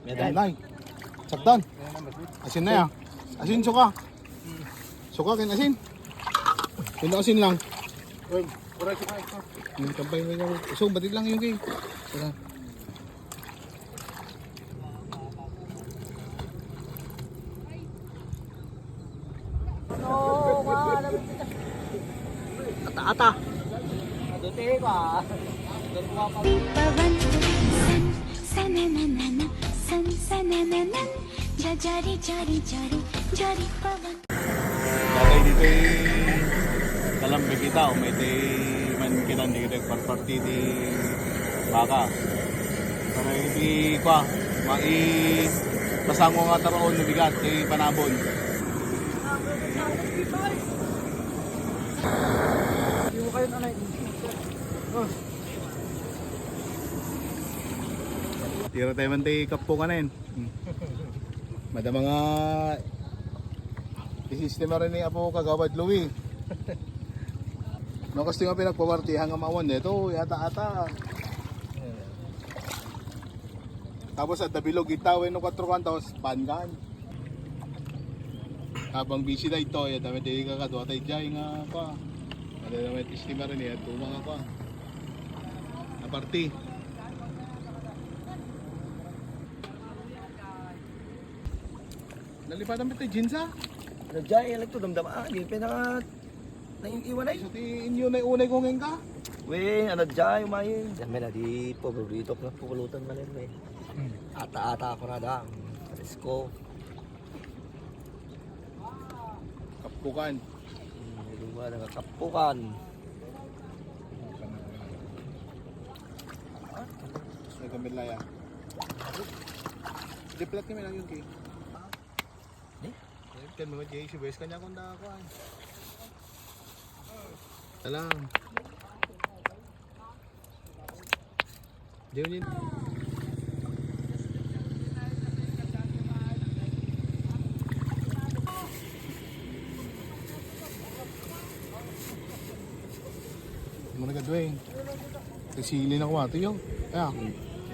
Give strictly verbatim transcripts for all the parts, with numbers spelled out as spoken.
Yan, nay. Saktan. Asin na ya. Asin, suka. Suka ken asin. Ken asin lang. Uy, wala suka ito. Yung kampay mo yung, so, batid lang yung kay. Tara. Ata, ata. Dutiko, ah. Dutiko pa. पवन सन सनननन सन सनननन जा जा रे जा रे जा रे जा रे पवन. Dagay ditoy Kalambig ita, o may ti man kinan di kita parparti ti baka. Para iti kwa, mai pasango nga taraon no bigat ti panabon. Tira tayo man ti kappo kanen. Madama nga isistema rin ni Apo Kagawad Louie. No, kasi nga pinagpapartihan nga mawan dito, yata ata. Tapos at bilog ita, wenno kwatro kantos, pangan. Habang busy da ito, yata may di kakadwa tayo dyan nga pa. Ano naman istima rin eh, ito mga pa. Aparti. Nalipatan mo ito, Jinsa? Ano dyan, yung nagtudamdam, ah, yung pinaka naiiwan ay. So, ti inyo na unay kung ka? We, ano dyan, yung mayin. Yan, may na di po, burrito ko na pupulutan man yun, eh. Hmm. Ata-ata ako na dang. Pares ko. Kapukan. Hmm, yung mga nakakapukan. Sa Camilaya. Deplat kami lang yung cake. Eh? Kan mga J C Boys, kanya kong nakakuan. Talang. Diyan yun. Muna ka, Dwayne. Sili na kumato yun. Kaya.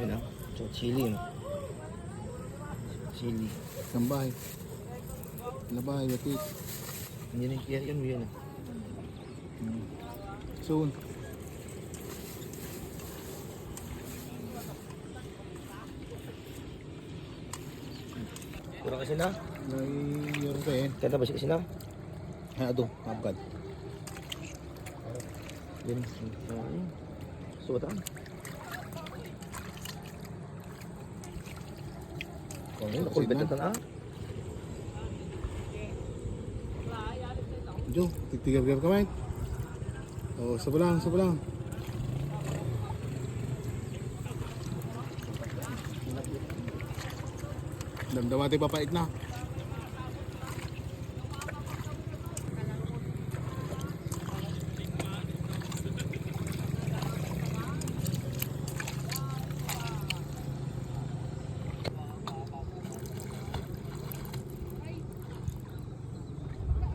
Yun ah. So, chili, no? Chili. Tambay. Labay, batik. Hindi na yung yun, yun. Hmm. Soon. Kurang kasi na? May yun pa eh. Kaya ba siya kasi na? Ha, ado, hapkan. Yun. Suwatan. Oh, yun, kulbit na tan-, ah. Jo, tigtigargar ka, Mike. Oh, saba lang, saba lang. Damdama ti papait na.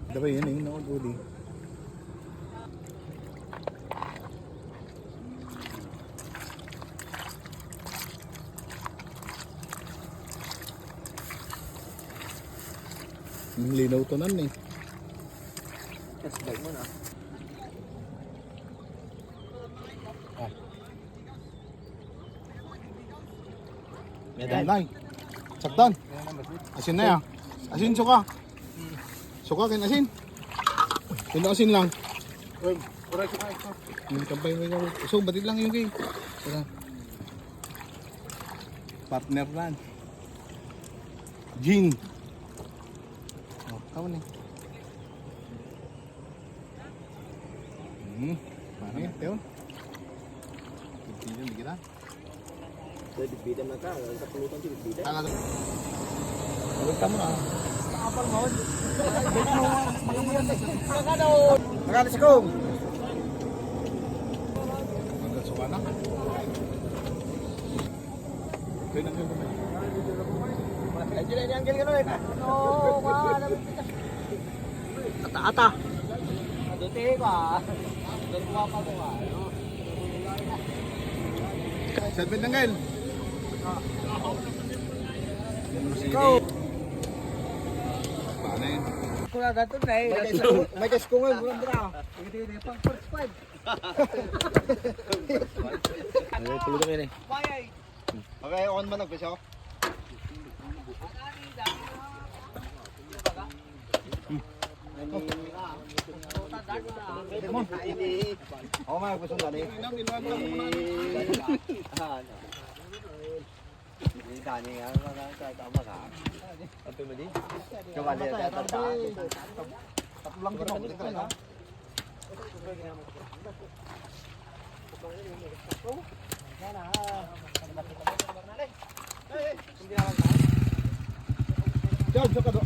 Dapat yan, yung naon uli. Ang linaw to nan eh. Test drive mo na. Ah. Yan, Nay. Saktan. Asin na ya. Asin, suka. Suka, ken asin. Ken asin lang. Uy, wala suka ito. Yung kampay mo yung so, batid lang yung kay. Tara. Partner lang. Gin. Oh, tama na. Hmm. Ano yun? Teon? Hindi kita. Ito, bitbitan na ka. Ang kapulutan, bitbitan. Talaga. Balik ka muna. Kapal mo. Magkano si Kong? Hanggang suka na. Ito yung nangyari ko, man. Anggel, anggel ka na, eh. No, ma, alam mo. Ata-ata. Dutiko, ah. Dutiko pa ko, ah. Seven, Angel. Ikaw. Kuna dato na eh. May kaiskungan, kuna dira. Hindi, hindi, pang first five. Ay, pulutan yan eh. Okay, on man nagpiso. Ako man nagpiso dali. Hindi dani nga mga tama ka. Kapal yan, tata. Tatlo lang din ako, tingnan, ha? Diyan, sa kado.